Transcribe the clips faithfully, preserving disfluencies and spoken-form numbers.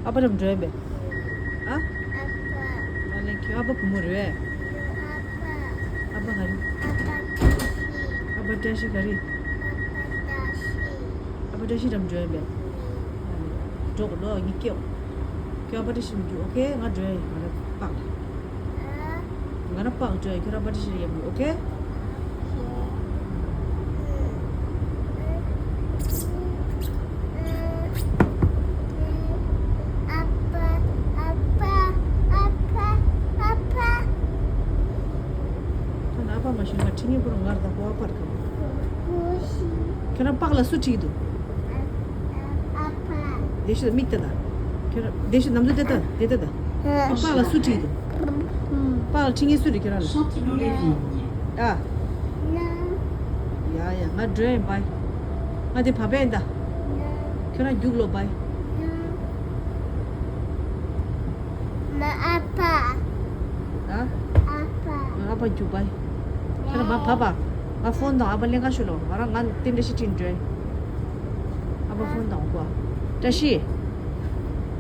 ཨ་ཕ་འགྲམ་འགྲོ་ཡིན་པས། ཨ། ཨ་ལས་ཁྱོད་ཨ་ཕ་བུ་མོ་རེད་པས། ཨ་ཕ་ག་རེ། ཨ་ཕ་བཀྲ་ཤིས་ག་རེ། ཨ་ཕ་བཀྲ་ཤིས་འགྲམ་འགྲོ་ཡིན་པས། འགྲོ་གོ་ལོ་ངས་སྐྱེའོ། ཁྱོད་ཨ་ཕ་བཀྲ་ཤིས་འགྲམ་འགྲོ། ཨོ་ཁེ། ང་འགྲོ་ཡིན། ང་ར་པག་ང་ར་པག་འགྲོ་ཡིན། ཁྱོད་ར་ཨ་ཕ་བཀྲ་ཤིས་འགྲམ་འགྲོ། ཨོ་ཁེ། ཨ་ཕ། ཨ་ཕ། ཨ་ཕ། ཨ་ཕ། ཁྱོད་ཨ་ཕ་མ་ཤོད་ན་ཁྲི་ངན་པོ་རང་ངར་དང་ཁོ་ཨ་ཕར་གང་། ཁྱོད་རང་པག་ལ་སུ་ཁྲིད་འདུག་ཨ་ཕ། དེ་ཤི་མིག་ལྟ་ད། ཁྱོད་རང་དེ་ཤི་ནམ་དུ་དེ་ལྟ་དེ་ལྟ་ད། པག་ལ་སུ་ཁྲིད་འདུག་པག་ལ་ཁྲི་ངན་སུ་རེད་ཁྱོད་རང་ལ། ཨ། ཡ་ཡ། ང་འགྲོ་ཡིན་པའི། ང་དེ་བ་བས་ད། ཁྱོད་རང་རྒྱུག་ལོ་པའི། ཨ་ཕ། ཨ། ཨ་ཕ་རྒྱུག་པའི། ཁྱོད་རང་བ་བ་བ། ང་ཕོན་དང་ཨ་ཕ་ལེན་ག་ཤོད་ལོ། ང་རང་ང་དེ་འདྲ་ཞིག་ཁྲིད་འགྲོ་ཡིན། ཨ་ཕ་ཕོན་དང་གོ། བཀྲ་ཤིས།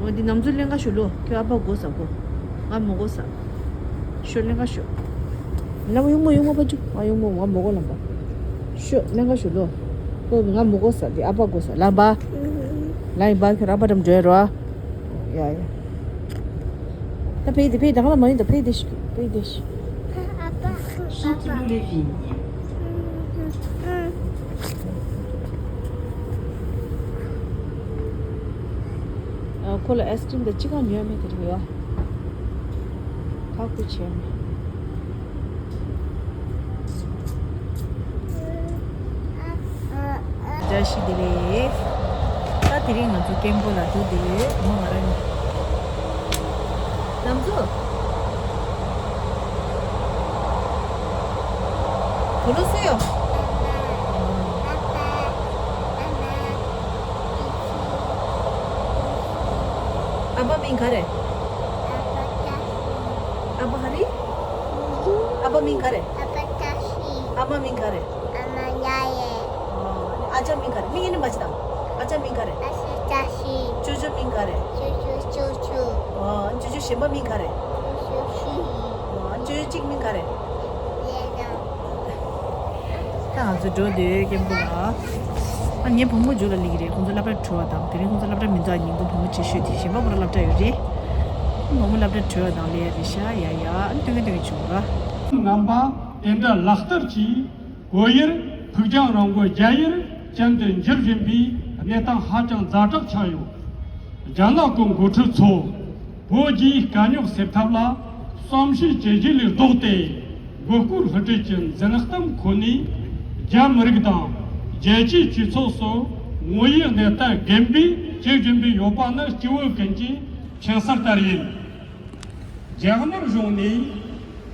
འོ་འདི་ནམ་ཚོད་ལེན་ག་ཤོད་ལོ། ཁྱོད་ཨ་ཕ་དགོས་ས་གོ། ང་མོ་དགོས་ས། ཤོད་ལེན་ག་ཤོད། ལམ་ཡུག་མོ་ཡུག་མོ་པ་ཅུ། ང་ཡུག་མོ། ང་མོ་དགོས་ལམ་པ། ཤོད་ལེན་ག་ཤོད་ལོ། ཁོ་ང་མོ་དགོས་ས། འདི་ཨ་ཕ་དགོས་ས། ལམ་པ། ལམ་པ་ཁྱོད་ཨ་ཕ་འགྲམ་འགྲོ་ཡིན་རོ། ཡ་ཡ། ད་ཕེ་དེ་ཕེ་ད་ག་ལ་མ་ཡིན། ད་ཕེ་དེ་ཤི་ཕེ་དེ་ཤི། ཁོ་ལ་ཨའི་སི་ཀྲིམ་དང་ཅི་གང་ཉོས་མེད་དེ་རེད་ཡ། ཁག་པོ་བྱས་མེད། བཀྲ་ཤིས་བདེ་ལེགས། ད་དེ་རིང་ང་ཚོ་སྐད་འབོད་ལ་འགྲོ་བསྡད་ཡོད། མོ་ང་རང་གཉིས། ལམ་འགྲོ། བུ་ལོ་སུ་ཡོད། ཨ་ཕ་མིང་ག་རེ། ཨ་ཕ་ག་རེ། ཨ་ཕ་མིང་ག་རེ། ཨ་མ་མིང་ག་རེ། ཨ་ཅག་མིང་ག་རེ། མིང་ཡིན་ནི་མ་ཅི་དང་། ཨ་ཅག་མིང་ག་རེ། ཅོ་ཅོ་མིང་ག་རེ། ཨ། ཅོ་ཅོ་གཞན་པ་མིང་ག་རེ། ཨ། ཅོ་ཅོ་གཅིག་མིང་ག་རེ། ད་ང་ཚོ་འགྲོ་འདོད་སྐད་འབོད་ལ། ཨ་ངའི་བུ་མོ་རྒྱུགས་ལ་སླེབས་ཀྱི་རེད། ཁོང་ཚོ་སློབ་གྲྭ་གྲོལ་བ་དང་། དེ་རིང་ཁོང་ཚོ་སློབ་གྲྭ་མི་འདུག་ཉིན་གུང་བུ་མོ་ཆེ་ཤོས་དེ་གཞན་པ་བུ་ར་སློབ་གྲྭ་ཡོད་རེད། བུ་མོ་སློབ་གྲྭ་གྲོལ་བ་དང་སླེབས་ཡ་རེད་ཤག་ཡ་ཡ། ཨ་ནི་སྟོན་གི་སྟོན་གི་བྱུང་ར། ངན་པ་དེ་འདྲ་ལག་བསྟར་གྱིས་བོད་ཡུལ་ཕུགས་རྒྱང་རིང་པོ་རྒྱ་ཡུལ་ཅན་དུ་འགྱུར་བཞིན་པའི་གནས་སྟངས་ཧ་ཅང་ཛ་དྲག་ཆགས་ཡོད། རྒྱ་ནག་གི་འགོ་ཁྲིད་ཚོ་བོད་རྒྱའི་དཀའ་རྙོག་སེལ་ཐབས་ལ་བསམ་ཤེས་བྱེད་རྒྱུ་ལས་ལྡོག་སྟེ། མགོ་སྐོར་སླུ་བྲིད་ཀྱི་འཛིན་སྟངས་ཁོ་ནས་རྒྱ་མི་རིགས་དང་རྒྱལ་སྤྱིའི་སྤྱི་ཚོགས་སུ་ངོ་ཡི་གནས་སྟངས་རྒན་པས་བྱེད་བཞིན་པའི་ཡོད་པ་ནི་སྐྱེ་བོ་ཀུན་གྱི་མཁྱེན་གསལ་ལྟར་ཡིན། རྒྱ་དམར་གཞུང་ནས་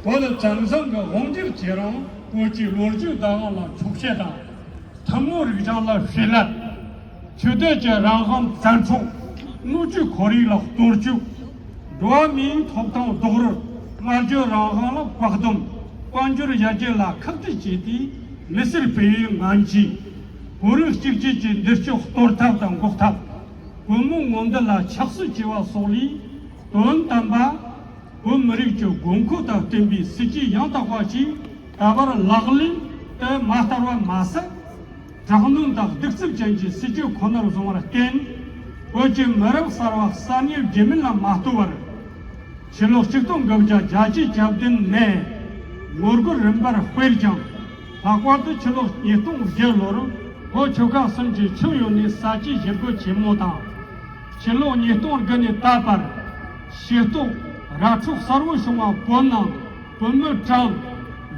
བོད་བཙན་བཟུང་གི་དབང་སྒྱུར་བྱེད་རིང་བོད་ཀྱི་ལོ་རྒྱུས་བདག་དབང་ལ་འཁྱོག་བཤད་དང་། ཐུན་མོང་རིག་གཞུང་ལ་བྱིན་རླབས། ཆོས་དད་ཀྱི་རང་དབང་བཙན་འཕྲོག་སྣོད་བཅུད་ཁོར་ཡུག་ལ་གཏོར་བཅོས། འགྲོ་བ་མིའི་ཐོབ་ཐང་རྡོག་རོལ། སྨྲ་བརྗོད་རང་དབང་ལ་བཀག་སྡོམ། དཔལ་འབྱོར་ཡར་རྒྱས་ལ་ཁག་དཀྲི་བྱས་ཏེ་མི་སེར་སྤེལ་བའི་ངན་ཇུས། བོད་རིགས་གཅིག་གྱུར་གྱི་འདུལ་སྐྱོང་གཏོར་ཐབས་དང་འགོག་ཐབས། བོད་མིའི་མངོན་འདོད་ལ་ཆགས་སྲེད་བྱས་པ་སོགས་ལས་དོན་དམ་པ། བོད་མི་རིགས་ཀྱི་དགོས་མཁོ་དང་བསྟུན་པའི་སྲིད་ཇུས་ཡང་དག་པ་ཞིག་ད་བར་ལག་ལེན་དུ་མ་བསྟར་བ་མ་ཟད། དྲག་གནོན་དང་གདུག་རྩུབ་ཅན་གྱི་སྲིད་ཇུས་ཁོ་ནར་བཟུང་བར་བརྟེན། བོད་ཀྱི་མི་རབས་གསར་པ་གསར་རྙེད་རྒྱུ་མིན་ལ་མ་ལྟོས་པར། ཕྱི་ལོ་ཆིག་སྟོང་དགུ་བརྒྱ་བརྒྱད་ཅུ་གྱ་བདུན་ནས་ངོ་རྒོལ་རིམ་པར་སྤེལ་ཀྱང་། ལྷག་པར་དུ་ཕྱི་ལོ་ཉིས་སྟོང་བརྒྱད་ལོར་བོད་ཆོལ་ཁ་གསུམ་གྱི་ཁྱོན་ཡོངས་ནས་ས་བྱི་ཞི་རྒོལ་ཆེན་མོ་དང་། ཕྱི་ལོ་ཉིས་སྟོང་དགུ་ནས་ད་བར་ཤེས་རྟོགས་ར་འཕྲོད་གསར་བུ་བྱུང་བ་བོད་ནང་བོད་མི་གྲངས་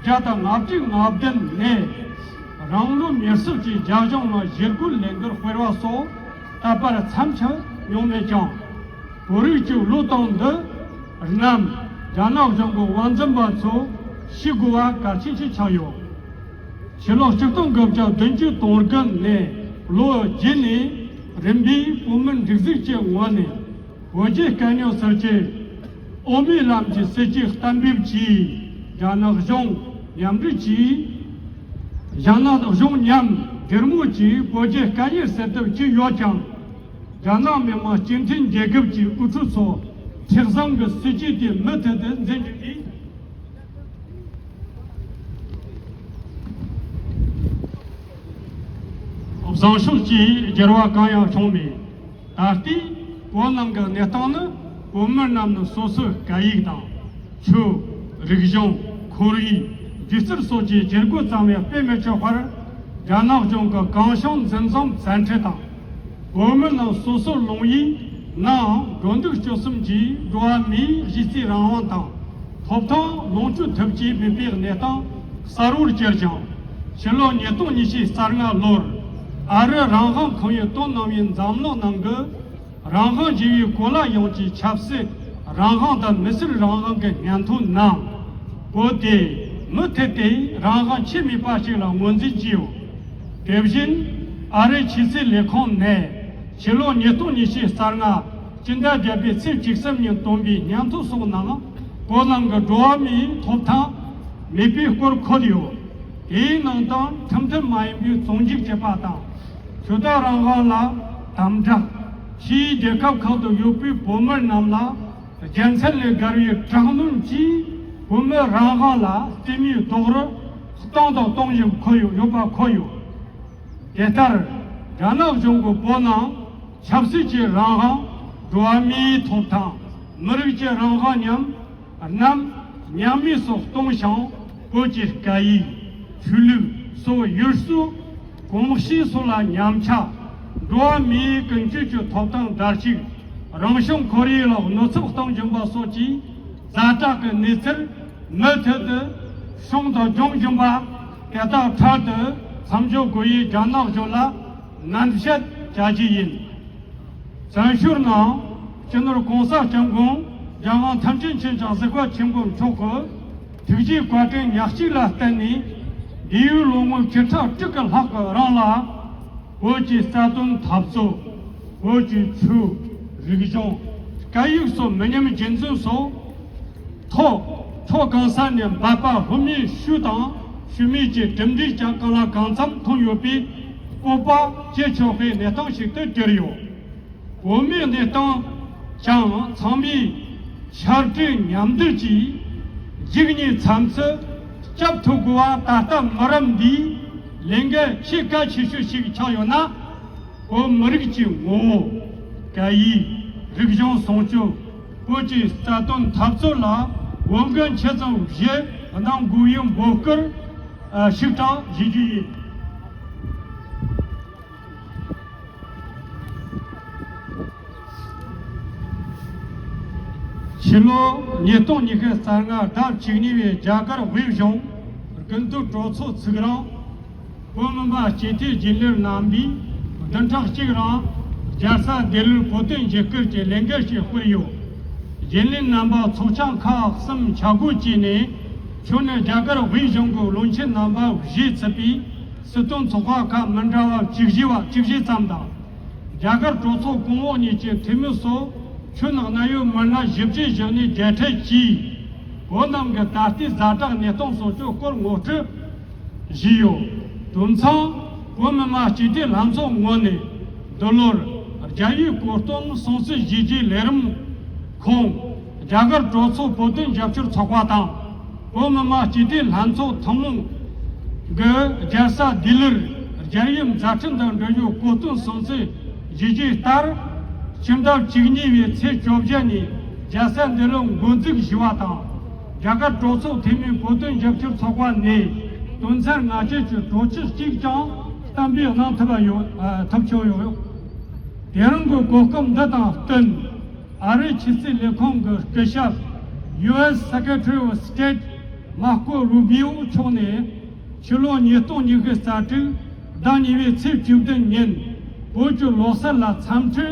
བརྒྱ་དང་ལྔ་བཅུ་ང་བདུན་ནས་རང་ལུས་མེར་སྲེག་གིས་རྒྱ་གཞུང་ལ་ཞི་རྒོལ་ལས་འགུལ་སྤེལ་བ་སོགས་ད་བར་མཚམས་ཆད་མྱོང་མེད་ཀྱང་། བོད་རིགས་ཀྱི་བློ་སྟོབས་འདི་རྣམས་རྒྱ་ནག་གཞུང་གི་དབང་འཛིན་པ་ཚོས་ཤེས་དགོས་པ་གལ་ཆེན་ཞིག་ཆགས་ཡོད། ཕྱི་ལོ་ཆིག་སྟོང་དགུ་བརྒྱ་བདུན་ཅུ་དོན་དགུ་ནས་ལོ་རྒྱུས་ནས་རིམ་པས་བོད་མི་སྒྲིག་འཛུགས་ཀྱི་ངོས་ནས་བོད་རྒྱའི་དཀའ་རྙོག་སེལ་ཆེད་དབུ་མའི་ལམ་གྱི་སྲིད་ཇུས་གཏན་འབེབས་ཀྱིས་རྒྱ་ནག་གཞུང་མཉམ་འབྲེལ་གྱིས་རྒྱ་ནག་གཞུང་མཉམ་སྒེར་མོ་གྱིས་བོད་རྒྱའི་དཀའ་ངལ་སེལ་ཐབས་བྱས་ཡོད་ཀྱང་། རྒྱ་ནག་མི་དམངས་སྤྱི་མཐུན་རྒྱལ་ཁབ་ཀྱི་དབུ་ཁྲིད་ཚོ་མཁྲེགས་བཟུང་གི་སྲིད་ཇུས་དེ་མུ་མཐུད་དུ་འཛིན་རྒྱུ་ཡིན། བཟང་ཕྱོགས་ཀྱི་འགྱུར་བ་གང་ཡང་བྱུང་མེད། ད་ལྟའི་བོད་ནང་གི་གནས་སྟངས་ནི། བོད་མི་རྣམས་ནི་སོ་སོའི་སྐད་ཡིག་དང་། ཆོས། རིག་གཞུང་། ཁོར་ཡུག། སྒྱུ་རྩལ་སོགས་ཀྱི་བྱེད་སྒོ་ཙམ་ཡང་སྤེལ་མི་ཆོག་པར། རྒྱ་ནག་གཞུང་གི་གང་བྱུང་འཛིན་བཟུང་བཙན་ཁྲིད་དང་། བོད་མི་རྣམས་སོ་སོར་ལངས་ཡིན་ནའང་། འགྲོ་འདུག་སྤྱོད་གསུམ་གྱི་འགྲོ་བ་མིའི་གཞི་རྩའི་རང་དབང་དང་། ཐོབ་ཐང་ལོངས་སྤྱོད་ཐབས་ཀྱིས་མེད་པའི་གནས་སྟངས་གསལ་བོར་གྱུར་ཅིང་། ཕྱི་ལོ་ཉིས་སྟོང་ཉི་ཤུ་རྩ་ལྔ་ལོར་ཨ་རི་རང་དབང་ཁང་ཡིས་བཏོན་གནང་བའི་འཛམ་གླིང་ནང་གི་རང་དབང་ཞེས་པའི་གོ་ལ་ཡོངས་ཀྱི་ཆབ་སྲིད་རང་དབང་དང་མི་སེར་རང་དབང་གི་སྙན་ཐོ་ནང་། བོད་དེ་མུ་མཐུད་དེ་རང་དབང་ཆད་མེད་པ་ཞིག་ལ་ངོས་འཛིན་བགྱིས་ཡོད། དེ་བཞིན་ཨ་རིའི་ཕྱི་སྲིད་ལས་ཁུངས་ནས་ཕྱི་ལོ་ཉིས་སྟོང་ཉི་ཤུ་རྩ་ལྔ་སྤྱི་ཟླ་བརྒྱད་པའི་ཚེས་བཅུ་གསུམ་ཉིན་བཏོན་པའི་སྙན་ཐོ་སོགས་ནང་། བོད་ནང་གི་འགྲོ་བ་མིའི་ཐོབ་ཐང་མེད་པའི་སྐོར་འཁོད་ཡོད། དེའི་ནང་དུ་ཁྲིམས་མཐུན་མ་ཡིན་པའི་བཙོན་འཇུག་བྱས་པ་དང་། ཆོས་དད་རང་དབང་ལ་དམ་དྲག་ཕྱིའི་རྒྱལ་ཁབ་ཁག་ཏུ་ཡོད་པའི་བོད་མི་རྣམས་ལ་རྒྱལ་མཚན་ལས་བརྒལ་བའི་དྲག་གནོན་གྱིས་བོད་མི་རང་དབང་ལ་རྩིས་མེད་རྡོག་རོལ་བཏང་དང་གཏོང་བཞིན་འཁོད་ཡོད་ཡོད་པ་འཁོད་ཡོད། དེ་ལྟར། རྒྱ་ནག་གཞུང་གིས་བོད་ནང་ཆབ་སྲིད་ཀྱི་རང་དབང་། འགྲོ་བ་མིའི་ཐོབ་ཐང་། མི་རིགས་ཀྱི་རང་དབང་མཉམ་རྣམས་ཉམས་དམས་སུ་གཏོང་ཞིང་། བོད་ཀྱི་སྐད་ཡིག་ཆོས་ལུགས་སོགས། ཡུལ་སྲོལ་གོམས་གཤིས་སོགས་ལ་ཉམས་ཆག་འགྲོ་བ་མིའི་ཀུན་སྤྱོད་ཀྱི་ཐོབ་ཐང་བརྡལ་བཤིག་རང་བྱུང་ཁོར་ཡུག་ལ་གནོད་འཚེ་གཏོང་བཞིན་པ་སོགས་ཀྱི་ཛ་དྲག་གི་གནས་ཚུལ་མུ་མཐུད་དུ་བྱུང་དང་འབྱུང་བཞིན་པ་དེ་དག་འཕྲལ་དུ་མཚམས་འཇོག་དགོས་ཡིན། རྒྱ་ནག་གཞུང་ལ་ནན་བཤད་བྱ་རྒྱུ་ཡིན། བཙན་བྱོལ་ནང་སྤྱི་ནོར་༸གོང་ས་༸སྐྱབས་མགོན་རྒྱལ་དབང་ཐམས་ཅད་མཁྱེན་ཅིང་གཟིགས་པ་ཆེན་པོ་མཆོག་གི་ཐུགས་རྗེའི་བཀའ་དྲིན་ཉག་གཅིག་ལ་བརྟེན་ནས། འདས་པའི་ལོ་ངོ་བཅུ་ཕྲག་དྲུག་གི་ལྷག་གི་རིང་ལ། བོད་ཀྱི་རྩ་དོན་འཐབ་རྩོད། བོད་ཀྱི་ཆོས། རིག་གཞུང་། སྐད་ཡིག་སོགས་མི་ཉམས་རྒྱུན་འཛིན་སོགས། ཐོག་ཕྱོགས་གང་ས་ནས་འབད་པ་ལྷོད་མེད་ཤུགས་དང་ཤུལ་མེད་ཀྱི་གྲུབ་འབྲས་ཀྱང་གང་ལ་གང་འཚམ་ཐོན་ཡོད་པའི་སྤོབས་པ་སྐྱེ་ཆོག་པའི་གནས་སྟངས་ཤིག་ཏུ་གྱུར་ཡོད། བོད་མིའི་གནས་སྟངས་ཀྱང་ཚང་མས་ཕྱར་གྲུ་མཉམ་བསྡུར་གྱིས་རྒྱུགས་ནས་མཚམས་སུ་སྐྱོབ་ཐུབ་དགོས་པ། ད་ལྟ་མི་རབས་འདིའི་ལས་འགན་ཆེས་གལ་ཆེ་ཤོས་ཤིག་ཆགས་ཡོད་ན། བོད་མི་རིགས་ཀྱི་ངོ་བོ། སྐད་ཡིག་རིག་གཞུང་སྲུང་སྐྱོབ། བོད་ཀྱི་རྩ་དོན་འཐབ་རྩོད་ལ་འོས་འགན་ཆེ་ཙམ་བཞེས་གནང་དགོས་པའི་འབོད་སྐུལ་ཞིག་ཀྱང་ཞུ་རྒྱུ་ཡིན། ཕྱི་ལོ་ཉིས་སྟོང་ཉི་ཤུ་རྩ་ལྔ་ཟླ་བཅུ་གཉིས་པའི་རྒྱ་གར་དབུས་གཞུང་སྐུ་མདུན་གྲོས་ཚོགས་ཚུགས་རིང་། བོད་མི་མང་སྤྱི་འཐུས་རྒྱུན་ལས་རྣམ་པས་བདུན་ཕྲག་གཅིག་རིང་རྒྱལ་ས་ལྡི་ལིར་བོད་དོན་བརྗེ་སྐུལ་གྱི་ལས་འགུལ་ཞིག་སྤེལ་ཡོད། རྒྱུན་ལས་རྣམ་པ་ཚོགས་ཆུང་ཁག་གསུམ་ཆ་བགོས་བྱས་ནས། ཁྱོན་ནས་རྒྱ་གར་དབུས་གཞུང་གི་བློན་ཆེན་རྣམ་པ་བཞི་ཚུད་པའི་སྲིད་དོན་ཚོགས་པ་ཁག་མི་འདྲ་བ་བཅུ་བཞི་བ་བཅུ་བཞི་ཙམ་དང་། རྒྱ་གར་གྲོས་ཚོགས་གོང་འོག་གཉིས་ཀྱི་འཐུས་མི་སོགས་ཁྱོན་ནས་གནད་ཡོད་མི་སྣ་བཞི་བཅུ་ཞིག་ནས་མཇལ་འཕྲད་ཀྱིས། བོད་ནང་གི་ད་ལྟའི་ཛ་དྲག་གནས་སྟངས་སོགས་ཀྱི་སྐོར་ངོ་སྤྲོད་ཞུས་ཡོད། དེ་མཚུངས་བོད་མི་མང་སྤྱི་འཐུས་ལྷན་ཚོགས་ངོས་ནས་འདི་ལོར་རྒྱ་ཡིག་གོ་སྟོན་སྲུང་བརྩི་ཞུ་རྒྱུའི་ལས་རིམ་ཁོངས། རྒྱ་གར་གྲོས་ཚོགས་བོད་དོན་རྒྱབ་སྐྱོར་ཚོགས་པ་དང་། བོད་མི་མང་སྤྱི་འཐུས་ལྷན་ཚོགས་ཐུན་མོང་གི་རྒྱལ་ས་ལྡི་ལིར་རྒྱལ་ཡུམ་མཛད་འཕྲིན་དང་འབྲེལ་ཡོད་གོ་སྟོན་སྲུང་བརྩི་ཞུ་རྒྱུའི་ལྟར། ཕྱི་ཟླ་བཅུ་གཉིས་པའི་ཚེས་བཅོ་བརྒྱད་ཉིན་རྒྱལ་ས་འདི་ལ་འགོ་འཛུགས་ཞུས་པ་དང་། རྒྱ་གར་གྲོས་ཚོགས་འཐུས་མི་བོད་དོན་རྒྱབ་སྐྱོར་ཚོགས་པ་ནས་དོན་ཚན་ལྔ་བཅུ་གྱི་གྲོས་ཆོད་གཅིག་ཀྱང་གཏན་འབེབས་གནང་ཐུབ་པ་ཡོད། ཨ། ཐུབ་བྱུང་ཡོད། དེ་རིང་གི་གོ་སྐབས་འདི་དང་བསྟུན། ཨ་རིའི་ཕྱི་སྲིད་ལས་ཁུངས་ཀྱི་སྐུ་ཞབས་ཡུ་ཨེས་སེ་ཀེ་ཊ་རི་ཨོཕ་སི་ཊེཊ་མར་ཀོ་རུ་བྷི་ཨོ་མཆོག་ནས། ཕྱི་ལོ་ཉིས་སྟོང་ཉི་ཤུ་རྩ་དྲུག་ཟླ་གཉིས་པའི་ཚེས་བཅུ་བདུན་ཉིན་བོད་ཀྱི་ལོ་གསར་ལ་འཚམས་འདྲི་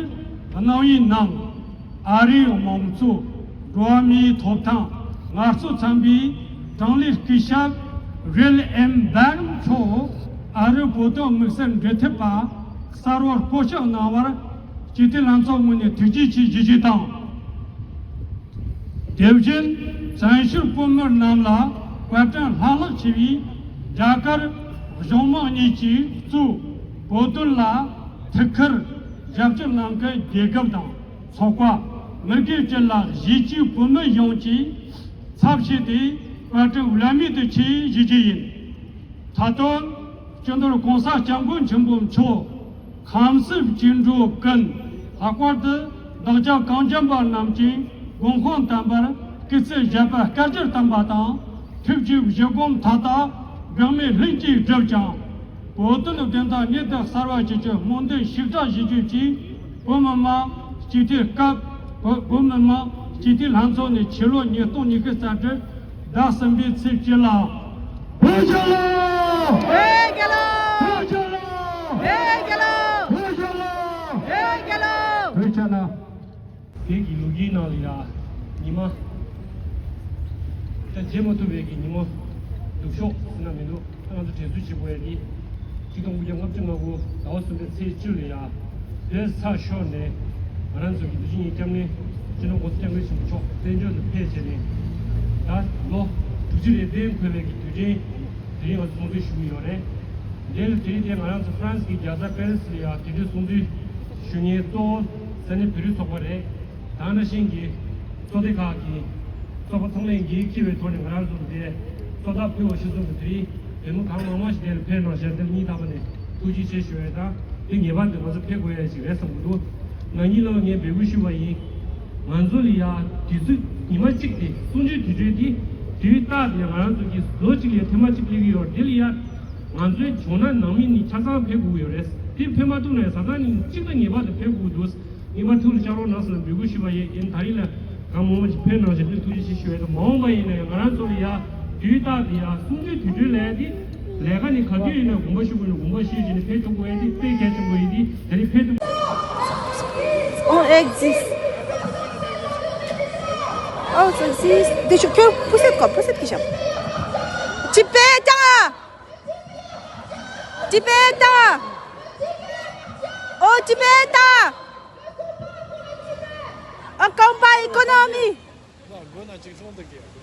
གནང་བའི་ནང་། ཨ་རིའི་དམངས་གཙོ། འགྲོ་བ་མིའི་ཐོབ་ཐང་ངལ་རྩོལ་ཚན་པའི་དྲུང་ལས་སྐུ་ཞབས་ཝིལ་ཨེམ་བྷན་མཆོག་ཨ་རིའི་བོད་དོན་དམིགས་བསལ་འབྲེལ་མཐུད་པ་གསར་པར་བསྐོ་གཞག་གནང་བར་སྤྱི་འཐུས་ལྷན་ཚོགས་ངོས་ནས་ཐུགས་རྗེ་ཆེ་ཞུ་རྒྱུ་དང་། དེ་བཞིན་བཙན་བྱོལ་བོད་མི་རྣམས་ལ་བཀའ་དྲིན་བླ་ལྷག་ཆེ་བའི་རྒྱ་གར་གཞུང་མང་གཉིས་ཀྱིས་གཙོས་བོད་དོན་ལ་ཐུགས་ཁུར་ ཞབས་ཞུ་གནང་མཁན་རྒྱལ་ཁབ་དང་ཚོགས་པ། མི་སྒེར་སྤྱི་ལ་གཞིས་བྱེས་བོད་མི་ཡོངས་ཀྱི་ཚབ་བྱས་ཏེ་བཀའ་དྲིན་བླ་མེད་དུ་ཆེ་ཞུ་རྒྱུ་ཡིན། མཐའ་དོན་སྤྱི་ནོར་༸གོང་ས་༸སྐྱབས་མགོན་ཆེན་པོ་མཆོག་ཁམས་གསུམ་བཅིངས་འགྲོལ་ཀུན། ལྷག་པར་དུ་བདག་ཅག་གངས་ཅན་པ་རྣམས་ཀྱི་དགོངས་དཔང་དམ་པར་སྐུ་ཚེ་ཞབས་པད་བསྐལ་བརྒྱར་བརྟན་པ་དང་། ཐུགས་ཀྱི་བཞེད་དགོངས་མཐའ་དག་འགག་མེད་ལྷུན་གྱིས་འགྲུབ་ཅིང་། བོད་དོན་བདེན་མཐའ་མྱུར་དུ་གསལ་བར་བྱེད་རྒྱུའི་སྨོན་འདུན་ཞིབ་ཕྲ་ཞུ་རྒྱུ་གཅིག་བོད་མི་མང་སྤྱི་འཐུས་སྐབས། བོད་བོད་མི་མང་སྤྱི་འཐུས་ལྷན་ཚོགས་ནས་ཕྱི་ལོ་ཉིས་སྟོང་ཉི་ཤུ་རྩ་དྲུག་ཟླ་གསུམ་པའི་ཚེས་བཅུ་ལ། བོད་རྒྱལ་ལོ། བོད་རྒྱལ་ལོ། བོད་རྒྱལ་ལོ། བོད་རྒྱལ་ལོ། བོད་རྒྱལ་ལོ། བོད་རྒྱལ་ལོ། བོད་རྒྱལ་ལོ། བོད་ཀྱི་ལོ་རྒྱུས་ནང་ལ་ཡ། ཉི་མ། ད་བརྗེད་མ་ཐུབ་པའི་གི་ཉི་མ། སྡུག་ཤོས་ཟེར་ན་མི་འདུག་ད་ང་ཚོ་དྲན་གསོ་བྱེད་དགོས་ཡ་གི། ཆིག་སྟོང་དགུ་བརྒྱ་ལྔ་བཅུ་ང་དགུ་ཟླ་བ་གསུམ་པའི་ཚེས་བཅུ་ལ་ཡ། བོད་ས་ཤོར་ནས་ང་རང་ཚོ་གི་འདི་ཕྱི་གཉིས་སྐྱབས་གནས་སྤྱི་ནོར་༸གོང་ས་༸སྐྱབས་མགོན་ཆེན་པོ་མཆོག་བཙན་བྱོལ་དུ་ཕེབས་བྱས་ནས། ད་ལོ་དྲུག་ཅུ་རེ་བདུན་འཁོར་བའི་གི་དུས་དྲན། དེ་རིང་ང་ཚོ་སྲུང་བརྩི་ཞུ་གི་ཡོད་རེད། དེ་ལ་དེ་རིང་དེ་ང་རང་ཚོ་ཧྥ་རན་སི་གི་རྒྱལ་ས་པེ་རི་སི་ལ་ཡང་དེ་དུས་སྲུང་བརྩི་ཞུ་མཁན་གཙོ་བོ་ས་གནས་བོད་རིགས་ཚོགས་པ་རེད། དེ་ནང་བཞིན་གྱི་ཚོགས་སྡེ་ཁག་གི་ཚོགས་པ་ཚང་མས་འགན་འཁྱེར་བའི་ཐོག་ནས་ང་རང་ཚོ་དེ་ཚོགས་ཐབས་ཕུལ་བ་ཞུ་གསུངས་པ་དེ་རིང་བོད་མི་གང་མང་མང་ཞིག་དེ་ལ་ཕེབས་གནང་བཞག་དེ་ལ་སྙིང་ཐག་པ་ནས་ཐུགས་རྗེ་ཆེ་ཞུ་ཡས་དང་། དེ་ངེས་པར་དུ་ང་ཚོ་ཕེབས་དགོས་ཡ་ཞིག་རེད་བསམ་གྱི་འདུག་ང་གཉིས་ལོ་ངས་འབོད་སྐུལ་ཞུས་པ་ཡིན། ང་ཚོ་ལ་ཡ་དུས་ཚོད་ཉི་མ་གཅིག་དེ་གསུམ་བཅུའི་དུས་ཚོད་དེ་དུས་རྟག་དེ་ང་རང་ཚོ་གི་ལོ་གཅིག་ལ་ཐེངས་མ་གཅིག་སླེབས་ཀྱི་ཡོད་དེ་ལ་ཡ། ང་ཚོའི་བྱུང་ན་ནང་མི་ནི་ཆ་ཚང་ཕེབས་དགོས་ཡོད་རེད། དེ་ཕེབས་མ་ཐུབ་ན་ཡང་བཟའ་ཚང་ནི་གཅིག་ཏུ་ངེས་པར་དུ་ཕེབས་དགོས་འདུག་ངེས་པར་ཐུགས་ལ་བཅངས་རོགས་གནང་ཟེར་ན་འབོད་སྐུལ་ཞུས་པ་ཡིན། ཡིན་ད་རིང་ལ་གང་མང་མང་ཞིག་ཕེབས་གནང་ཞིག་དེ་ཐུགས་རྗེ་ཆེ་ཞུ་ཡ་དང་། མ་འོངས་པ་ཡིན་ན་ཡང་ང་རང་ཚོ་ལ་ཡ་དུས་རྟག་དེ་ཡ་གསུམ་བཅུའི་དུས་ཚོད་ལས་དེ་ལས་ཀ་ནི་ག་དུས་ཡིན་ན་དགོངས་པ་ཞུ་དགོས་ན་དགོངས་པ་ཞུས་བྱས་ནས་ཕེབས་ཐུབ་དགོས་ཡ་དེ་དཔེ་གལ་ཆེན་པོ་ཡིན། དེ་དེ་རིང་ཕེབས་ཐུབ། Oh, exist. Oh, so exist. They should kill. Push it, go. Push it, Kisha. Tibet, Tibet. Oh, Tibet. Account by economy.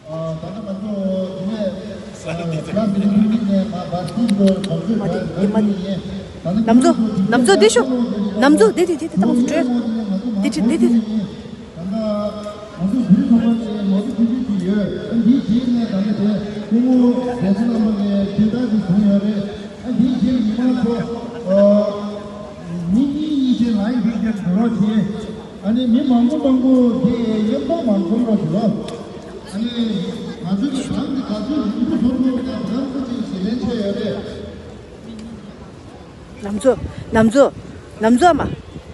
ཨ། ད་ལྟ་ང་ཚོ་འདི་ནས་ཨ་ལ་མི་རིགས་ནས་མ་བར་དུ་གོ་གོ་ཚོད་མ་དེ་དེ་མ་དེ། ད་ལྟ་ནམ་ཚོ་ནམ་ཚོ་དེ་ཤོག་ནམ་ཚོ་དེ་དེ་དེ་དེ་ཏང་ཚོ་བྲོས། དེ་དེ་དེ་དེ། ད་ལྟ་ང་ཚོ་བོད་ཚོགས་པ་ནས་ནོར་བུ་ཐུགས་རྗེ་ཆེ་ཡོད། ཨ་འདིའི་རྗེས་ནས་ད་ལྟ་དེ་སྐུ་ངོ་བདེ་ཆེན་རྣམ་པ་ནས་ཇི་ལྟར་གྱི་བྱུང་ཡོད་རེད། ཨ་འདིའི་རྗེས་ལ་ཉི་མ་ཚོ་ཨ་མི་གཉིས་གཉིས་བྱས་ལ་ཡིན་ཕེབས་རྒྱ་འགྲོ་རོགས་བྱེད། ཨ་ནི་མི་མང་པོ་མང་པོ་དེ་མཉམ་པོ་མ་འཛོམས་རོགས་བྱེད་རོགས། ཨ་ནི་ང་ཚོ་གི་གང་གི་ག་ཚོད་ཡིན་པོ་ཐོབ་ཐུབ་ཀྱང་གང་ཚོད་ཅིག་ཞིག་ལེན་ཆོད་ཡོད་རེད། ནམ་ཚོ་ནམ་ཚོ་ནམ་ཚོ་ཨ་མ།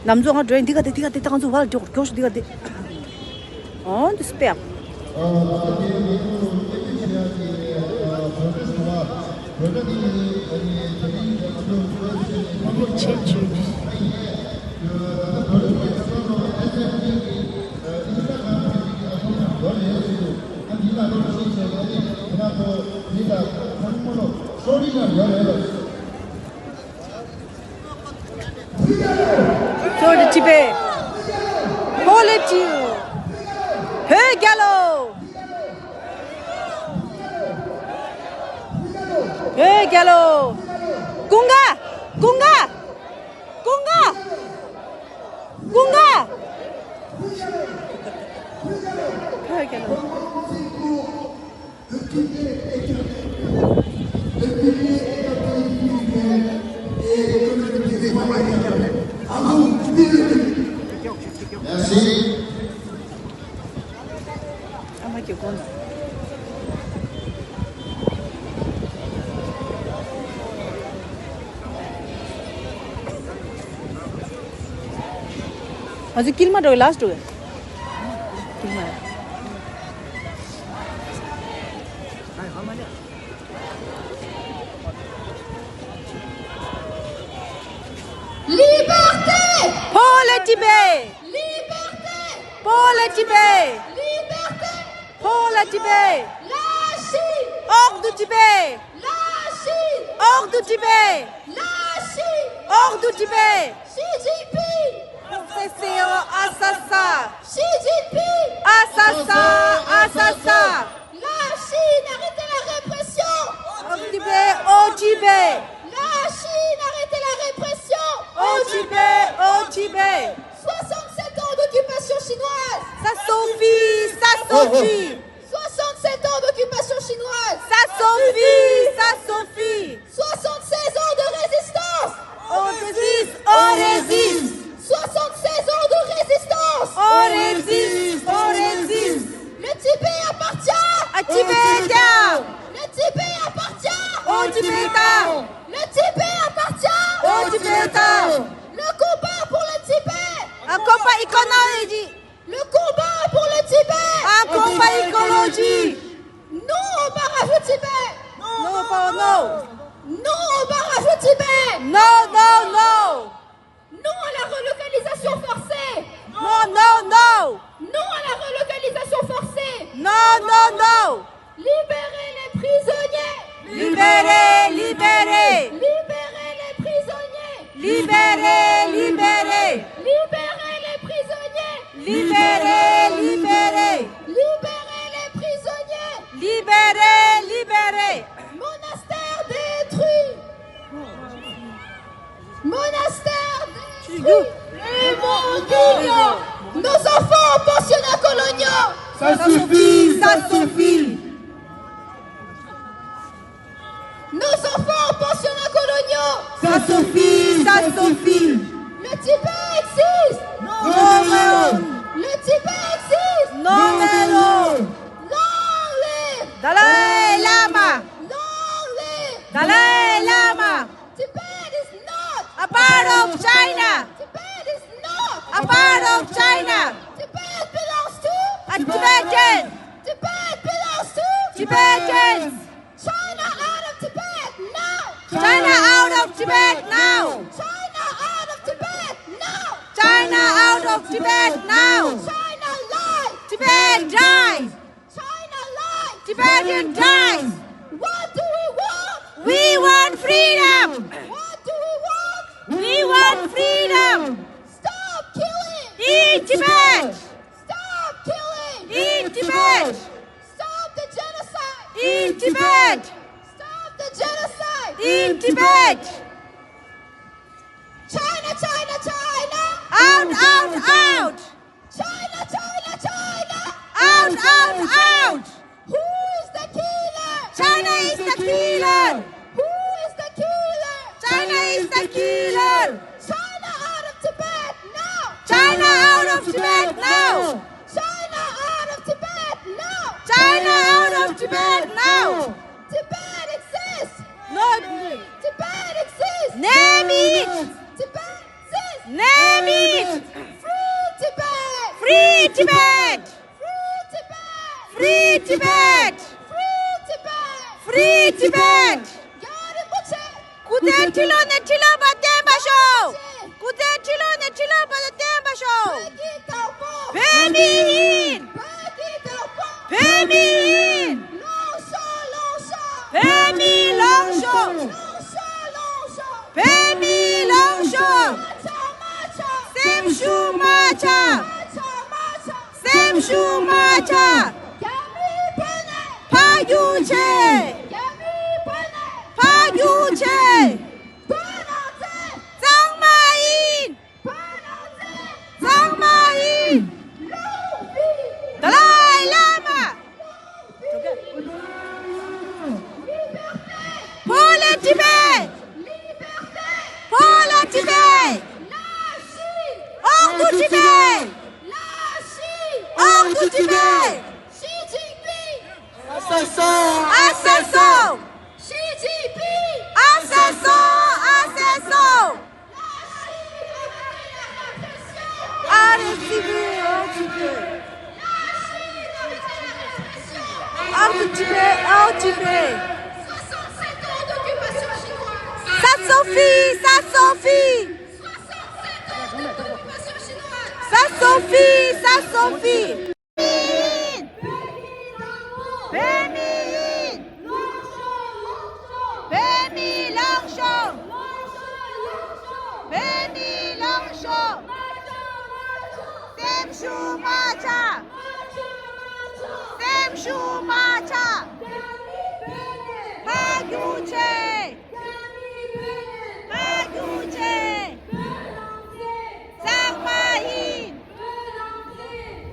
ནམ་ཚོ་ང་འགྲོ་ཡིན། འདི་ག་དེ་འདི་ག་དེ་ད་ང་ཚོ་བར་མགྱོགས་མགྱོགས་ཤོག་འདི་ག་དེ། ཨོ་འདི་སྤེ། ཨ་ད་ལྟ་དེ་ང་ཚོ་སྐད་འབོད་བྱེད་ཡག་གི་ཨ་བོད་པའི་བྱ་བ། བོད་པ་དེ་ཨ་ནི་དེ་རིང་ང་ཚོ་བོད་ཆེན་ཆོས་ཨ་ནི་ད་ལྟ་བོད་པའི་ས་ཐོག་ཨེ་སི་ཨེཕ་ཊི་གི་ཨ་ཨིན་སི་ཊ་གྷ་རམ་ཕེཇ་གི་ཨ་ཁོང་ནང་ཡོད་རེད་ཟེར་འདུག་ཨ་འདི་ལ་ལོ་ཤེས་བྱས་ནས་ཨ་ནི་ང་ཚོ་འདི་ལ་ཁོང་ཁོང་ལོ་སོ་རི་ལ་ཡོད་རེད་ལ། Glory to Tibet. Holy to བོད་རྒྱལ་ལོ། བོད་རྒྱལ་ལོ། ཀུན་དགའ། ཀུན་དགའ། ཀུན་དགའ། ཀུན་དགའ། བོད་རྒྱལ་ལོ། Merci. ང་ཚོ་དཀྱིལ་མ་འགྲོ་གི་ལཱསི་ཊི་འགྲོ་གི། དཀྱིལ་མ། Liberté! Pour le Tibet! Liberté! Pour le Tibet! Liberté! Pour le Tibet! La Chine! Hors du Tibet! La Chine! Hors du Tibet! La Chine! Hors du Tibet! Xi Jinping! Pour cesser au assassin! Xi Jinping! Assassin! Assassin! La Chine, arrêtez la répression! Au Tibet! Au Tibet! La Chine, arrêtez la répression! Au Tibet! Au Tibet! Soixante-sept ans d'occupation chinoise. Ça suffit, ça suffit. Soixante-seize ans de résistance. On résiste, on résiste. Soixante-seize ans de résistance. On résiste, on résiste. Le Tibet appartient. À Tibétains. Le Tibet appartient. Aux Tibétains. Le Tibet appartient. Aux Tibétains. Le combat pour le Tibet. Un combat écologique. Le combat pour le Tibet. Un combat écologique. Non au barrage au Tibet. Non, non, non. Non au barrage au Tibet. Non, non, non. Non à la relocalisation forcée. Non, non, non. Non à la relocalisation forcée. Non, non, non. Libérez les prisonniers. Libérez, libérez. Libérez les prisonniers. Libérez, libérez. Libérez les prisonniers. Libérez, libérez. Libérez les prisonniers. Libérez, libérez. Monastère détruit. Monastère détruit. Le monde. Nos enfants pensionnats coloniaux. Ça suffit, ça suffit. Nos enfants pensionnats coloniaux. Ça suffit, ça suffit. Le Tibet existe. Non, non, non. Le Tibet existe. Non, non, non. Long live. Dalai Lama. Long live. Dalai Lama. Tibet is not a part of China. Tibet is not a part of China. Tibet belongs to a Tibetan. Tibet belongs to Tibetans. China out of Tibet now. China out of Tibet now. China out of Tibet now. China out of Tibet now. China life. Tibet dies. China lies! Tibetan dies! What do we want? We want freedom! What do we want? We want freedom! Stop killing! In Tibet! Stop killing! In Tibet! Stop the genocide! In Tibet! Stop the genocide! In Tibet! China, China, China! Out, out, out! China, China, China! Out, out, out! Who is the killer? China is the killer! Who is the killer? China is the killer! China out of Tibet now! China out of Tibet now! China out of Tibet now! China out of Tibet now! Tibet exists! No! Tibet exists! Name it! Tibet exists! Name it! Free Tibet! Free Tibet! Free Tibet! Free Tibet! Free Tibet! Free Tibet! རྒྱལ་བ་རིན་པོ་ཆེ། སྐུ་ཚེ་ཁྲི་ལོ་ནས་ཁྲི་ལོ་བར་བརྟན་པར་ཤོག་སྐུ་ཚེ་ཁྲི་ལོ་ནས་ཁྲི་ལོ་བར་བརྟན་པར་ཤོག་བོད་ཀྱི་དྭགས་པོ། བོད་མི་ཡིན། བོད་ཀྱི་དྭགས་པོ། བོད་མི་ཡིན། ལངས་ཤོག་ལངས་ཤོག་བོད་མི་ལངས་ཤོག་ལངས་ཤོག་ལངས་ཤོག་བོད་མི་ལངས་ཤོག་མ་ཆག་མ་ཆག་སེམས་ཤུགས་མ་ཆག་མ་ཆག་མ་ཆག་སེམས་ཤུགས་མ་ཆག་རྒྱ་མིའི་བོད་ནས་ཕར་རྒྱུགས་ཆེ། རྒྱ་མིའི་བོད་ནས་ཕར་རྒྱུགས་ཆེ། བོད་རང་བཙན། གཙང་མ་ཡིན། བོད་རང་བཙན། གཙང་མ་ཡིན། ལོ་བི། དཱ་ལའི་བླ་མ། Pour le Tibet! Pour le Tibet! Hors du Tibet! Hors du Tibet! Xi Jinping! Assassin! Assassin! Xi Jinping! Assassin! Assassin! Arrêtez-le, arrêtez-le. Arrêtez-le, arrêtez-le. Ça suffit, ça suffit. Ça suffit, ça suffit. བོད་མི་ཡིན། བོད་མི་ལངས་ཤོག་བོད་མི་ལངས་ཤོག་སེམས་ཤུགས་མ་ཆག་སེམས་ཤུགས་མ་ཆག་ཕར་རྒྱུགས་ཆེ། ཕར་རྒྱུགས་ཆེ། གཙང་མ་ཡིན།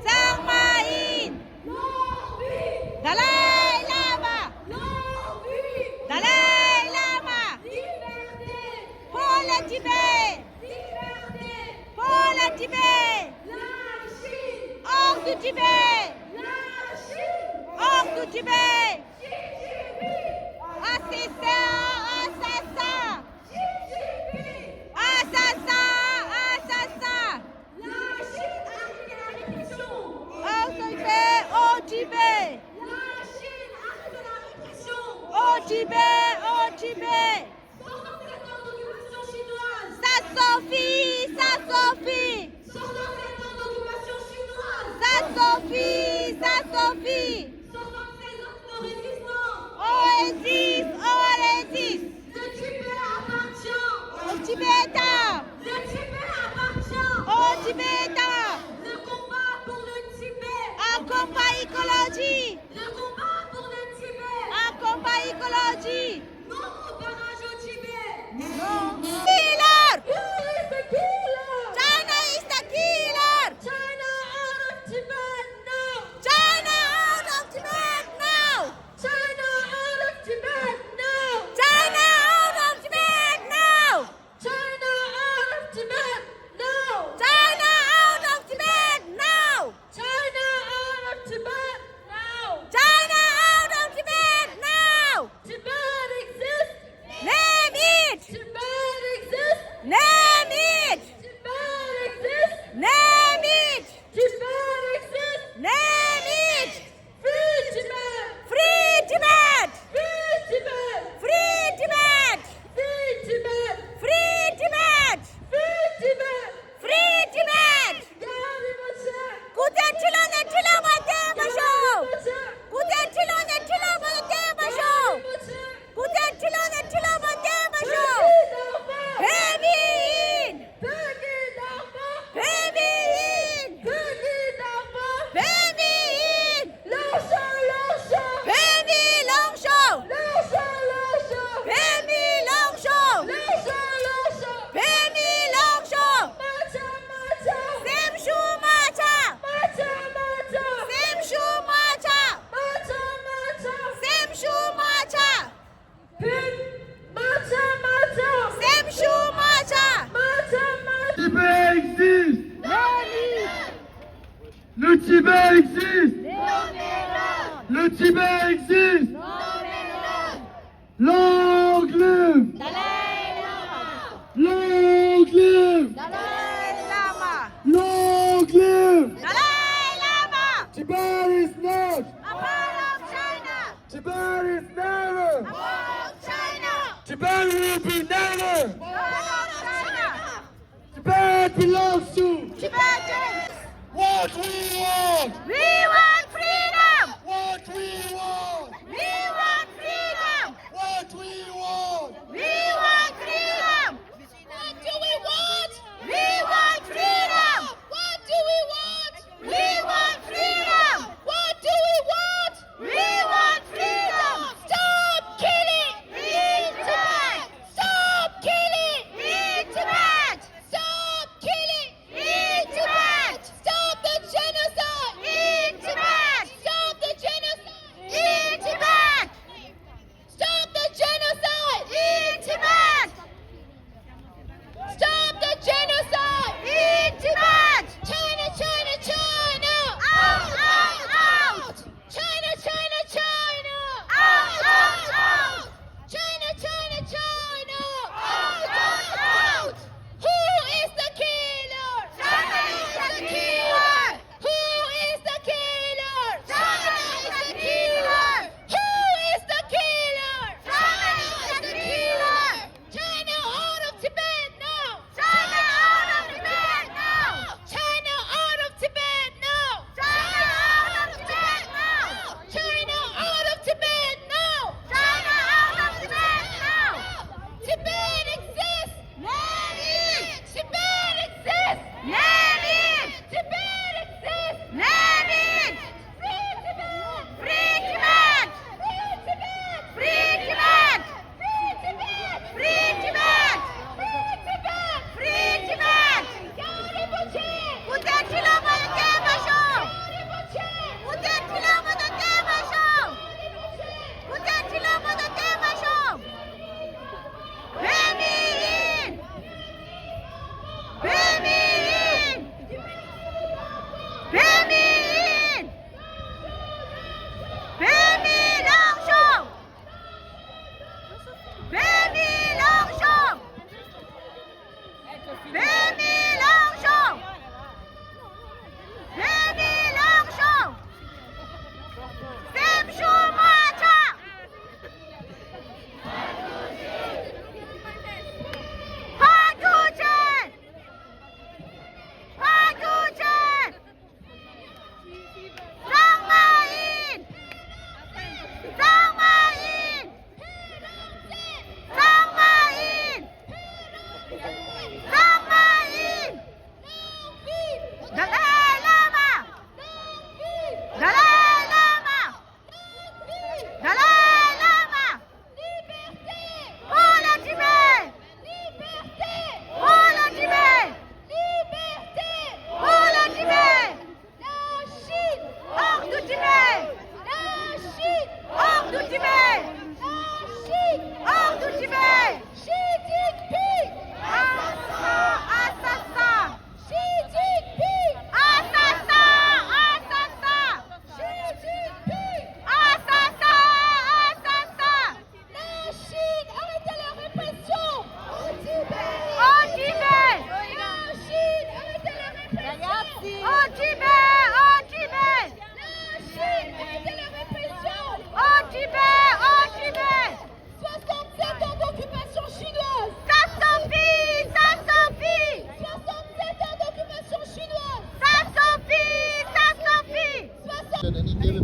གཙང་མ་ཡིན། Hors du Tibet. Hors du Tibet. Assassin, assassin. Assassin, assassin. La Chine arrête la répression. Au Tibet, au Tibet. La Chine arrête la répression. Au Tibet, au Tibet. Sortons de cette ordre d'occupation chinoise. Ça suffit, ça suffit. Sortons de cette ordre d'occupation chinoise. Ça suffit, ça suffit. Sortons de ces ordres de résistance. On résiste, on résiste. Le Tibet appartient aux Tibétains. Le Tibet appartient aux Tibétains. Le combat pour le Tibet. Un combat écologique. Le combat pour le Tibet. Un combat écologique. Non au barrage au Tibet. Non. Killer! Who is the killer? China is the killer! China out of Tibet now! China out of Tibet now! China out of Tibet now! China out of Tibet now! China out of Tibet now! China out of Tibet now! China out of Tibet now! China out of Tibet now! Tibet exists! Name it! Tibet exists! Name it! Tibet exists! Name it! Tibet exists! Name it! Free Tibet! Free Tibet! Free Tibet! Free Tibet! Free Tibet! Free Tibet! Free Tibet! Free Tibet! རྒྱལ་བ་རིན་པོ་ཆེ། སྐུ་ཚེ་ཁྲི་ལོ་ནས་ཁྲི་ལོ་བར་བརྟན་པར་ཤོག་སྐུ་ཚེ་ཁྲི་ལོ་ནས་ཁྲི་ལོ་བར་བརྟན་པར་ཤོག་སྐུ་ཚེ་ཁྲི་ལོ་ནས་ཁྲི་ལོ་བར་བརྟན་པར་ཤོག་བོད་མི་ཡིན། བོད་མི་ཡིན། བོད་མི་ཡིན། བོད་མི་ཡིན། ལངས་ཤོག་ལངས་ཤོག་བོད་མི་ལངས་ཤོག་ལངས་ཤོག་ལངས་ཤོག་བོད་མི་ལངས་ཤོག་ལངས་ཤོག་ལངས་ཤོག་བོད་མི་ལངས་ཤོག་མ་ཆག་མ་ཆག་སེམས་ཤུགས་མ་ཆག་མ་ཆག་མ་ཆག་སེམས་ཤུགས་མ་ཆག་མ་ཆག་མ་ཆག་སེམས་ཤུགས་མ་ཆག་བོད། མ་ཆག་མ་ཆག་སེམས་ཤུགས་མ་ཆག་མ་ཆག་མ་ཆག Tibet existe! Le Tibet existe! Le Tibet existe! Long live! Dalai Lama! Long live! Dalai Lama! Long live! Dalai Lama! Tibet is not a part of China! Tibet is never a part of China! Tibet will be never a part of China! Tibet belongs to Tibetans! What we want! We want freedom! What we want! We want freedom! What we want! We want freedom! What do we want? We want freedom! What do we want? We want freedom! What do we want? We want freedom! Stop killing in Tibet! Stop killing in Tibet! Stop killing in Tibet! Stop the genocide in Tibet!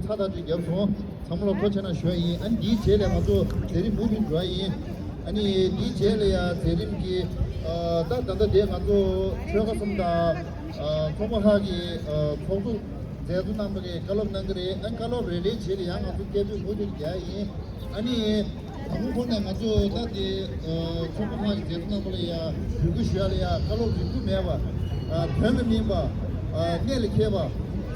ཁ་བཏགས་ཅིག་བརྒྱབ་སོང་། ཚང་མ་ལ་ཐུགས་རྗེ་ཆེ་གནང་ཞུ་ཡ་ཡིན། ཨ་ནི་དེའི་རྗེས་ལ་ང་ཚོ་མཛད་རིམ་མུ་མཐུད་འགྲོ་ཡ་ཡིན། ཨ་ནི་དེའི་རྗེས་ལ་ཡ་མཛད་རིམ་གྱི་ཨ་ད་ད་ལྟ་དེ་ང་ཚོ་ཆོལ་ཁ་གསུམ་དང་ཨ་ཚོགས་པ་ཁག་གི་ཨ་ཚོགས་གཙོ་མཛད་གཙོ་རྣམ་པ་གིས་བཀའ་སློབ་གནང་གི་རེད། ཨ་བཀའ་སློབ་རེ་རེའི་རྗེས་ལ་ཡང་ང་ཚོ་སྐད་འབོད་མུ་མཐུད་རྒྱག་ཡ་ཡིན། ཨ་ནི་དང་པོ་ཁོ་ནས་ང་ཚོ་ད་དེ་ཚོགས་པ་ཁག་གི་མཛད་གཙོ་རྣམ་པ་ལ་ཡ་འབོད་སྐུལ་ཞུ་ཡ་ལ་ཡ་བཀའ་སློབ་རིང་པོ་མེད་པ། དོན་ལ་སྨིན་པ། གནད་ལ་འཁེལ་བ།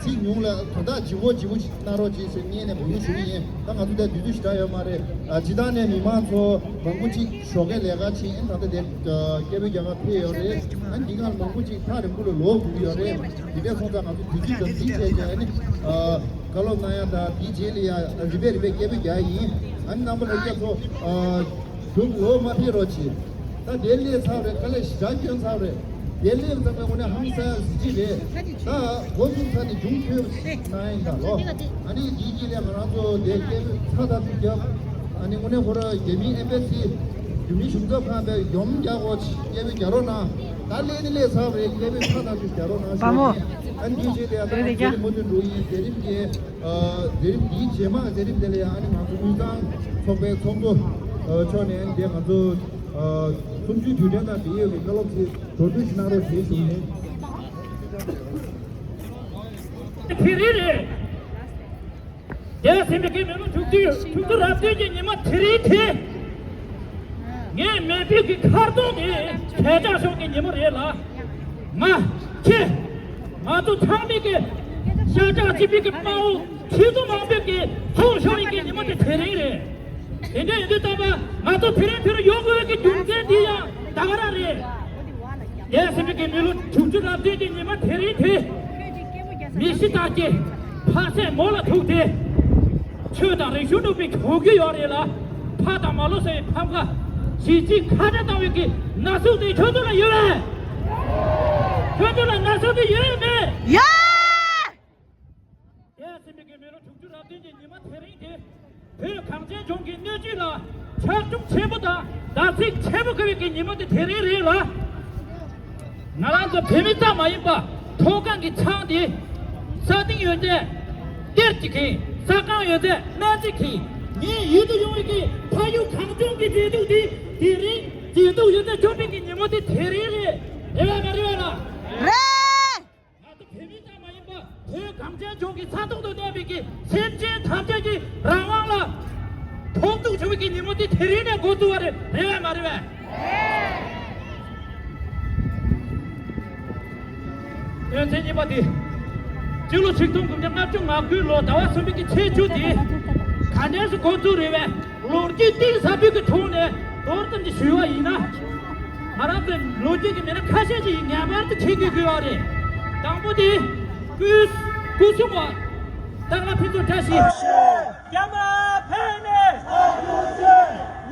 ཚིག་ཉུང་ལ་དོན་དག་ལྗིད་པོ་ལྗིད་པོ་ཞིག་གནང་རོགས་གྱིས་ཟེར་སྙིང་ནས་འབོད་སྐུལ་ཞུ་གི་ཡིན། ད་ང་ཚོ་ད་དུས་ཚོད་ཞེ་དྲག་ཡོད་མ་རེད། སྤྱིར་བཏང་ནས་མི་མང་ཚོ་མང་པོ་ཅིག་ཞོགས་ཀས་ལས་ཀ་ཕྱིན། ཨ་ད་ལྟ་དེ་སྐད་འབོད་རྒྱག་ག་ཕེབས་ཡོད་རེད། ཨ་འདི་ག་ལ་མང་པོ་ཅིག་ཐག་རིང་པོ་ལ་ལོག་དགོས་ཀྱི་ཡོད་རེད། དེ་འདྲ་སོང་ཙང་ང་ཚོ་དུས་ཚོད་དང་དེའི་རྗེས་ཀྱི་ཨ་ནི་བཀའ་སློབ་གནང་ཡ་དང་དེའི་རྗེས་ལ་ཡ་རིམ་པས་རིམ་པས་སྐད་འབོད་རྒྱག་ཡ་ཡིན། ཨ་ནི་རྣམ་པ་ལྷན་རྒྱས་ཚོ་གཞུང་ལོག་མ་ཕེབས་རོགས་གྱིས། ད་དེ་སླེབས་ཚར་རེད། དཀའ་ལས་ཞེ་དྲག་བསྐྱོན་ཚར་རེད། དེ་སླེབས་ཙམ་པས་དངོས་གནས་ཧང་སང་ཡ་གཟི་བརྗིད་རེད། ད་འགོ་བཙུགས་ཚར་ནས་མཇུག་མཐུད་པ་ཞིག་གནང་ཡིན་ད་ལོ། ཨ་ནི་འདིའི་དཀྱིལ་ལས་ང་རང་ཚོ་དེ་སྐད་འབོད་ཚ་ཐག་ཆོད་རྒྱབ། ཨ་ནི་དངོས་གནས་ཁོ་ར་རྒྱ་མིའི་ཨེམ་པེ་སི་རྒྱུན་མི་གཞུང་ཚབ་ཁང་པའི་ཡོམ་རྒྱག་དགོས་ཅིག་སྐད་འབོད་རྒྱག་རོགས་གནང་། ད་སླེབས་ནི་སླེབས་ཚར་རེད། སྐད་འབོད་ཚ་ཐག་ཆོད་རྒྱག་རོགས་གནང་ཞུ་ཡིན། ཨ་ནི་འདིའི་རྗེས་དེ་ཡང་ད་ང་ཚོ་མུ་མཐུད་འགྲོ་ཡིན། མཛད་རིམ་གྱི་མཛད་རིམ་འདིའི་རྗེས་མ་མཛད་རིམ་དེ་ལ་ཡང་ཨ་ནི་ང་ཚོ་དབུས་གཙང་ཚོགས་པའི་ཚོགས་གཙོ་མཆོག་ནས་ཨ་ནི་དེ་ང་ཚོ་གསུམ་བཅུའི་དུས་དྲན་དང་འབྲེལ་ཡོད་ཀྱི་བཀའ་སློབ་ཚིག་གྲོས་བསྡུར་ཞིག་གནང་རོགས་ཞེས་ཞུ་ཡིན། དེ་རིང་རེད། དེ་ཟིན་པའི་གི་མི་ལོ་དྲུག་ཅུ་དྲུག་ཅུ་རབ་བརྟན་གྱི་ཉི་མ་དེ་རིང་དེ། ངའི་མེས་པོའི་གི་མཁར་རྫོང་དེ་ཁྱེད་ཅག་ཤོག་གི་ཉི་མ་རེད་ལ། ང་ཁྱེད་ང་ཚོ་ཚང་མས་ཀྱི་ཤ་ཁྲག་གཅིག་པའི་གི་དཔའ་བོ་ཁྱེད་ཚོ་མང་པོས་ཀྱི་ཚོགས་ཤོར་བའི་གི་ཉི་མ་དེ་དེ་རིང་རེད། དེ་འདྲ་ཡིན་དུས་ཙམ་པ་ང་ཚོ་དེ་རིང་དེ་རུ་ཡོང་དགོས་པའི་གི་རྒྱུ་མཚན་འདི་ཡང་ད་ག་རང་རེད། དེ་ཟིན་པའི་གི་མི་ལོ་དྲུག་ཅུ་རབ་བརྟན་གྱི་ཉི་མ་དེ་རིང་དེ། མི་ཤི་རྟག་སྐྱེས། ཕ་ཚད་མོ་ལ་ཐུག་སྟེ། ཆོས་དང་རིག་གཞུང་འགྲུབ་པའི་གྱོང་གུད་ཡོད་རེད་ལ། ཕ་དང་མ་ལོ་ཟེར་བའི་ཕམ་ཁ། གཞིས་བྱེས་ཁ་བྲལ་བཏང་བའི་གི་ན་ཟུག་དེ་ཁྱོད་ཚོ་ལ་ཡོད་པས། ཁྱོད་ཚོ་ལ་ན་ཟུག་དེ་ཡོད་མེད། ཡོད། དེ་ཟིན་པའི་གི་མི་ལོ་དྲུག་ཅུ་རབ་བརྟན་གྱི་ཉི་མ་དེ་རིང་དེ། བོད་གངས་ཅན་ལྗོངས་ཀྱི་སྣོད་བཅུད་ལ་ཆག་སྐྱོན་ཆེན་པོ་དང་བརྡབ་གསིག་ཆེན་པོ་བཀལ་བའི་གི་ཉི་མ་དེ་དེ་རིང་རེད་ལ། ང་རང་ཚོ་བོད་མི་ཙམ་མ་ཡིན་པ་མཐོ་སྒང་གི་ཚང་དེ་ས་སྟེང་ཡོད་ཚད་གཏེར་གྱིས་ཁེངས། ས་ཁང་ཡོད་ཚད་སྨན་རྩིས་ཁེངས། ངའི་ཡུལ་དུ་ཡོང་བའི་གི་ཕ་ཡུལ་གངས་ལྗོངས་ཀྱི་མཛེས་སྡུག་དེ་དེ་རིང་མཛེས་སྡུག་ཡོད་ཚད་འཇོག་པའི་གི་ཉིན་མོ་དེ་དེ་རིང་རེད། རེད་བས་མ་རེད་བས་ལགས། རེད། ང་ཚོ་བོད་མི་ཙམ་མ་ཡིན་པ་བོད་གངས་ཅན་ལྗོངས་ཀྱི་ས་ཐོག་ཏུ་གནས་པའི་གི་སེམས་ཅན་ཐམས་ཅད་ཀྱི་རང་དབང་ལ་ཕོག་ཐུག་བྱུང་བའི་གི་ཉིན་མོ་དེ་དེ་རིང་ནས་འགོ་བཙུགས་པ་རེད། རེད་བས་མ་རེད་བས། དོན་ཚན་གཉིས་པ་དེ། སྤྱི་ལོ་ཆིག་སྟོང་དགུ་བརྒྱ་ལྔ་བཅུ་ང་དགུའི་ལོ་ཟླ་བ་གསུམ་པའི་གི་ཚེས་བཅུ་དེ་ག་འདྲས་སུ་འགོ་བཙུགས་རེད་བས། ལོ་རྒྱུས་གཏིང་ཟབ་པོའི་གི་ཐོག་ནས་མདོར་ཙམ་ཅིག་ཞུས་པ་ཡིན་ན། ང་རང་ཚོའི་ལོ་རྒྱུས་ཀྱི་མི་སྣ་ཁ་ཤས་ཅིག་ངེས་པར་དུ་མཁྱེན་དགོས་དགོས་པ་རེད། དང་པོ་དེ། སྐུ་སྐུ་སྲུང་བ། སྟག་ལྷ་ཕུན་ཚོགས་བཀྲ་ཤིས། རྒྱ་དམར་ཕེབས་ནས།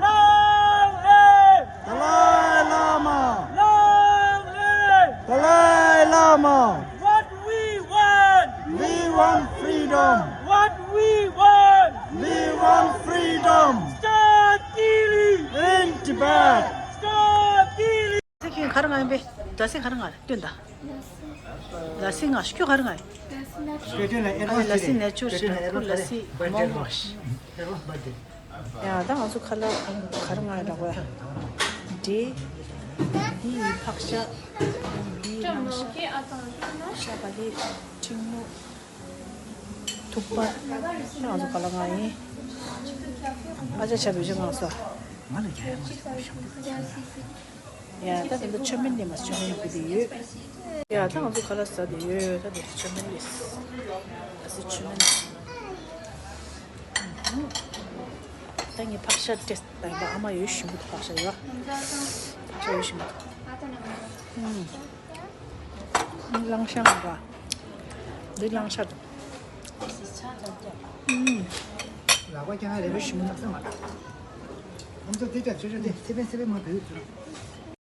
Long live དཱ་ལའི་བླ་མ། Long live དཱ་ལའི་བླ་མ། What we want. We want freedom. What we want. We want freedom. Stop killing. In Tibet. Stop killing. ད་སེ་ཁྱོད་ག་རེ་ང་ཡིན་པས། ད་སེ་ག་རེ་ང་སྟོན་ད། ལ་སི་ང་ཁྱོད་ག་རེ་ང་ཡིན། ཨ་ལ་སི་ནེ་ཅོར་ཞིག་ཁོ་ལ་སི་མོག་མོག་ཞིག་ཡ་ད་ང་ཚོ་ཁ་ལག་ག་རེ་ང་ཡིན་ལ་གོ་ཡ། འདི། འདི་ཡི་ཕག་ཤ། འདི་ཡི་ལང་ཤ། ཤ་བ་ལི། ཕྲེང་མོ། ཐུག་པ། ང་ཚོ་ག་ལ་ང་ཡིན། ཨ་ཅག་ཆ་བོད་ཆ་ང་སོ། ང་ལ་རྒྱ་ཡ་མ་ཞིག་ཞོག་ཡ་ད་དེ་འདྲ་ཆོ་མེན་ནས་མ་ཆོ་མེན་བུ་དེ་ཡོད། ཡ་ད་ང་ཚོ་ཁ་ལག་ཟ་དེ་ཡོད། ད་དེ་ཆོ་མེན་རེད། ད་སི་ཆོ་མེན། ད་ངས་ཕག་ཤ་ཏེས་ད་ཡིན་པ་ཨ་མ་ཡོད་ཞིམ་པོ་འདུག་ཕག་ཤ་ཡོད། ཕག་ཤ་ཡོད་ཞིམ་པོ་འདུག་གླང་ཤ་ང་ར། འདི་གླང་ཤ་དང་། ལག་པ་ཀྱང་རེ་བ་ཞིམ་པོ་ནག་ས་མ་ལགས། ཁམས་ཚོ་དེ་ལྟར་ཆོས་ཆོས་དེ་སེ་པན་སེ་པན་མ་བུད་ཚུལ།